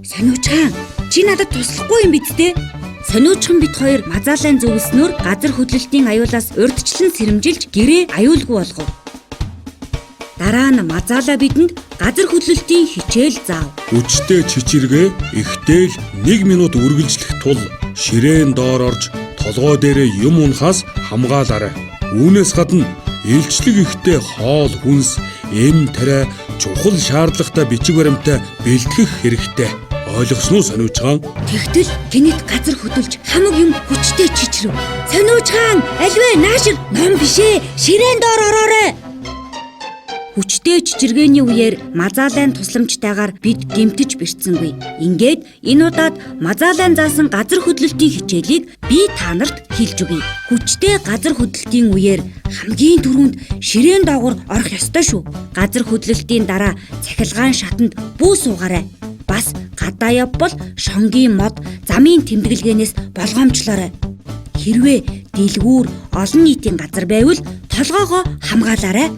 Сониучхан, чи надад туслахгүй юм биз дээ? Сониучхан бит хоёр мазаалайн зөвлөснөөр газар хөдлөлтийн аюулаас урьдчилан сэрэмжилж гэрээ аюулгүй болгов. Дараа нь мазаалаа бидэнд газар хөдлөлтийн хичээл заав. Хүчтэй чичиргээ ихтэл 1 минут үргэлжлэх тул ширээн доор орж толгой дээрээ юм унахаас хамгаалаарай. Үүнээс гадна илчлэг ихтэй хоол хүнс, эм тариа, чухал шаардлагатай бичиг баримтаа бэлтгэх хэрэгтэй. Ойлгосноо сониучхан? Тэгтэл гэнэт газар хөдөлж хамаг юм хүчтэй чичрэв. Сониучхан, аливаа наашир ном бишээ. Ширээн доор ороорой. Хүчтэй чичиргээний үеэр мазаалайн тусламжтайгаар бид гэмтэж бэртсэнгүй. Ингээд энэ удаад мазаалайн заасан газар хөдлөлтийн хичээлийг би та нарт хэлж өгье. Хүчтэй газар хөдлөлтийн үеэр хамгийн түрүүнд ширээн доогуур орох ёстой шүү. Газар хөдлөлтийн дараа цахилгаан шатанд бүү суугаарай. Бас гадаа явбал шонгийн мод замын тэмдэглэгээнээс болгоомжлоорой. Хэрвээ дэлгүүр олон нийтийн газар байвал толгоогоо хамгаалаарай.